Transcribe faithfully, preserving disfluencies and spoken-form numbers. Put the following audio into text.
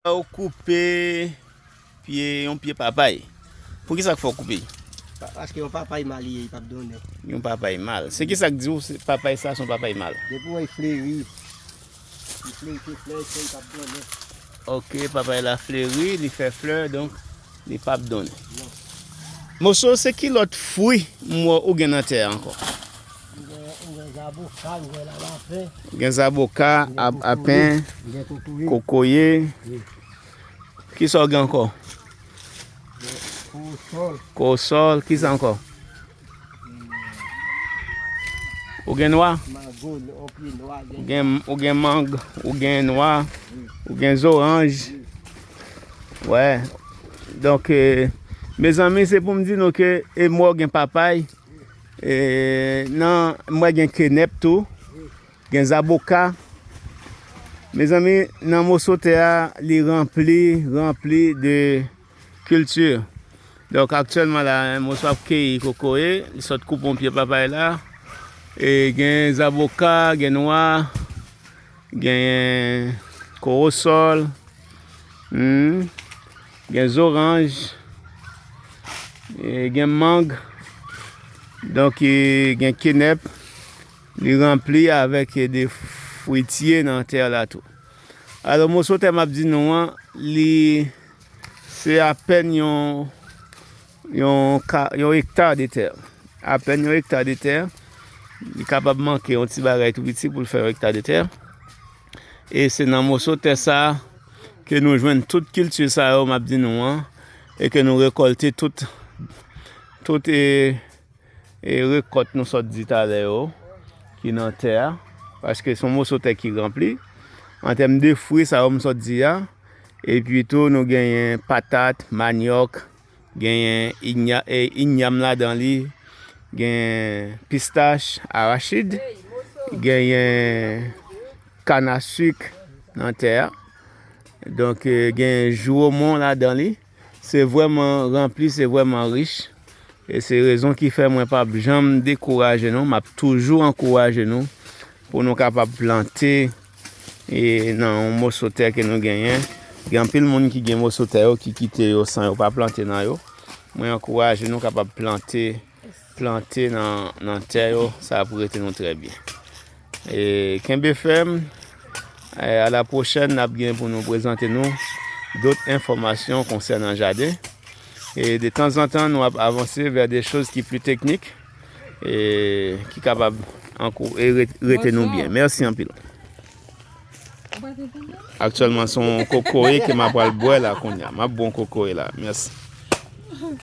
Ou koupe pye, yon pye papay. Poukisa k fè w koupe l? Pa- Paske yon papay mal ye, li p ap donnen. Yon papay mal. Se ki sa k di w se papay sa se yon papay mal? Depi w wè l fleri, li fleri, fè flè, li p ap donnen. Ok, papay la fleri, li fè flè, donk li p ap donnen. Moso, se ki lòt fwi m wè ou gen nan tè a ankò? M gen, m gen zaboka, m gen lamapen, Gen zaboka, m gen ap- kokoye, apen, m gen kokoye. Kokoye. Wi. Kisa w gen ankò? Kowosòl, Kowosòl, kisa ankò? Ou gen nwa? Mango, yon pye nwa, Ou gen, ou gen mang, ou gen nwa, ou gen zoranj. Wè. Donk, eh, mezanmi, se pou m di nou ke e mwen gen papay. Eh, nan, mwen gen kenèp tou. Gen zaboka. Mezanmi, nan moso tè a, li ranpli, ranpli de kilti. Donk, aktyèlman la, moso ap keyi kokoye, li sot koupe yon pye papay la. E gen zaboka, gen nwa, gen kowosòl, hmm, gen zoranj, e gen mang, donk, e gen kenèp, li ranpli avèk de fwitye nan tè la tou. Alò, moso tè m ap di nou an, li se apèn yon, yon, ka- yon ekta de tè. Apèn yon ekta de tè. Li kapab manke yon ti bagay tou piti pou l fè yon ekta de tè. E se nan moso tè sa a ke nou jwenn tout kilti sa yo m ap di nou an, e ke nou rekòlte tout, tout e, e rekòt nou sot di talè yo ki nan tè a, paske se yon moso tè ki ranpli. An tèm de fwi sa yo m sot di a, epi tou nou genyen patat, manyòk, genyen inya, e, inyam ladan li, gen pistach, arachid, genyen kanasik nan tè a. Donk, e, gen jwomon ladan li. Se vrèman ranpli, se vrèman rich. E se rezon ki fè mwen p ap janm dekouraje nou. M ap toujou ankouraje nou pou nou kapab plante e nan yon moso tè ke nou genyen. Gen anpil moun ki gen moso tè yo ki kite yo san yo pa plante nan yo. Mwen ankouraje nou kapab plante plante nan, nan tè yo, sa ap rete nou trè byen. E kenbe fèm, e a la pwochèn, n ap gen pou nou prezante nou dòt enfòmasyon konsènan jaden. E de tanzantan, nou ap avanse vè de choz ki pli teknik e ki kapab ankou- e re- rete nou byen. Mèsi anpil. Aktyèlman, se yon kokoye ke m ap pral bwè la kounye a. M ap bwè yon kokoye la. Mèsi.